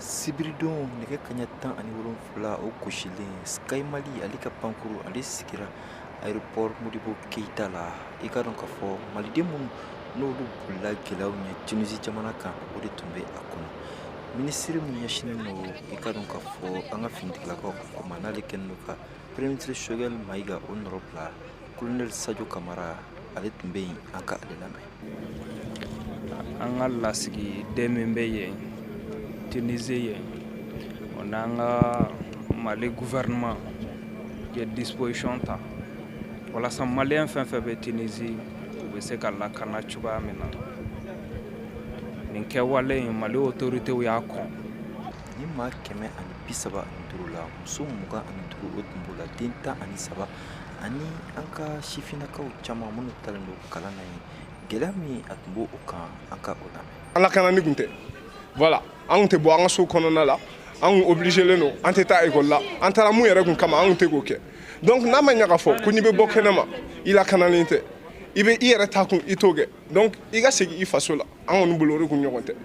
Sibiridon nɛgɛ kaɲa 17 o gosilen, Sky Mali ale ka pankuru ale sigira aéroport Modibo Keyita la. I ka dɔn k'a fɔ maliden minnu n'olu bolila gɛlɛyaw ɲɛ Tunisie jamana kan, o de tun bɛ a kɔnɔ. Minisiri min ɲɛsinnen don, i ka dɔn k'a fɔ, an ka finitigilakaw ka ko ma, n'ale kɛlen don ka Premier ministre Choguel Mayiga o nɔrɔ bila, Colonel Sadio Kamara, ale tun bɛ yen. An ka ale lamɛn. An ka lasigiden min bɛ yen Tunisie yen, o n'an ka Mali gouvernement ye disposition ta walasa malien fɛn fɛn bɛ Tunisie, u bɛ se ka lakana cogoya min na. Nin kɛwale in, Mali autorités y'a kɔn. Ni maa 135 la, muso 25 o tun b'o la, den 13 ani an ka sifinnakaw caman minnu talen don kalan na yen. Gɛlɛya min a tun b'o o kan, an ka o lamɛn. An lakanani kun tɛ. Voilà, an kun tɛ bɔ an ka so kɔnɔna la, an kun obligé len don, an tɛ taa école la. An taara mun yɛrɛ kun kama, an kun tɛ k'o kɛ. Donc n'a ma ɲɛ k'a fɔ ko n'i bɛ bɔ kɛnɛ ma, i lakanalen tɛ, i bɛ i yɛrɛ ta kun, i t'o kɛ. Donc i ka segin i faso la, an kɔni bolo, o de kun ɲɔgɔn tɛ.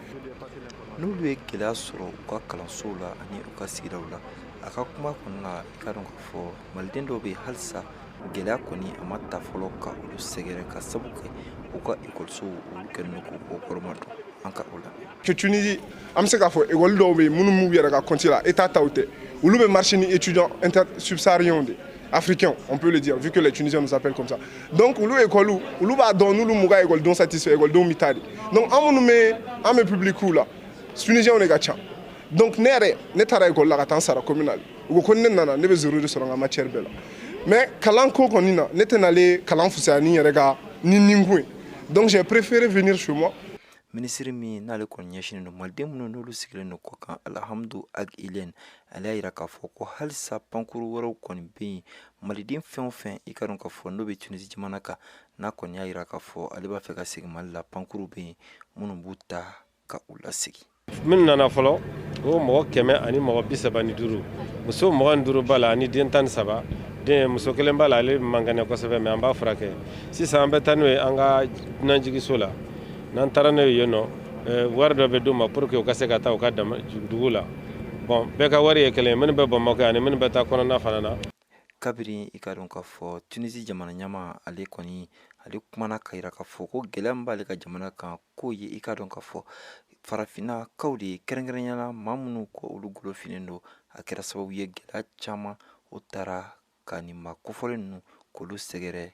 N'olu ye gɛlɛya sɔrɔ u ka kalansow la ani u ka sigidaw la, a ka kuma kɔnɔna la, i ka dɔn k'a fɔ maliden dɔw bɛ yen, halisa gɛlɛya kɔni a ma ta fɔlɔ ka olu sɛgɛrɛ, ka sabu kɛ u ka ekɔlisow olu kɛlen don k'u kɔrɔma don. An ka o lamɛn. Que Tunisie, an bɛ se k'a fɔ école dɔw bɛ yen minnu b'u yɛrɛ ka compte la, état taw tɛ, olu bɛ marcher ni étudiants inter subsahariens de, africains, on peut le dire, vu que les Tunisiens nous appellent comme ça. Donc olu école, olu b'a dɔn n'olu m'u ka école satisfait, école bɛ taa de. Donc an minnu bɛ, an bɛ public la, Tunisiens de ka ca. Donc ne yɛrɛ, ne taara école la ka taa n sara communal, u ko ko ni ne nana, ne bɛ zéro de sɔrɔ n ka matière bɛɛ la. Mais kalan ko kɔni na, ne tɛna kalan fisaya ni n yɛrɛ ka ni ninkun ye. Donc j'ai préféré venir chez moi. Minisiri min n'ale kɔni ɲɛsinnen don maliden minnu n'olu sigilen don kɔ kan, Alhamdu Ag Ilen, ale y'a jira k'a fɔ ko halisa pankuru wɛrɛw kɔni bɛ yen. Maliden fɛn o fɛn, i ka dɔn k'a fɔ n'o bɛ Tunisie jamana kan, n'a kɔni y'a jira k'a fɔ ale b'a fɛ ka segin Mali la, pankuru bɛ yen minnu b'u ta ka u lasegin. Minnu nana fɔlɔ, o mɔgɔ 135, muso 25 b'a la ani den 13. Den muso kelen b'a la, ale man kɛnɛ kosɛbɛ, mais an b'a furakɛ sisan. An bɛ taa n'o ye an ka dunanjigiso la. N'an taara n'o ye yen nɔ, wari dɔ bɛ d'u ma pour que u ka se ka taa u ka dugu la. Bon, bɛɛ ka wari ye kelen ye, minnu bɛ Bamakɔ ani minnu bɛ taa kɔnɔna fana na. Kabini, i ka dɔn k'a fɔ Tunisie jamana ɲama, ale kɔni ale kumana ka yira k'a fɔ ko gɛlɛya min b'ale ka jamana kan, k'o ye, i ka dɔn k'a fɔ, farafinnakaw de ye, kɛrɛnkɛrɛnnenya la maa minnu ko olu golo finnen don, a kɛra sababu ye gɛlɛya caman o taara ka nin maa kofɔlen ninnu k'olu sɛgɛrɛ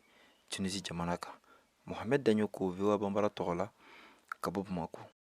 Tunisie jamana kan. Mohamed Daɲo ko VOA Banbara tɔgɔ la ka bɔ Bamako.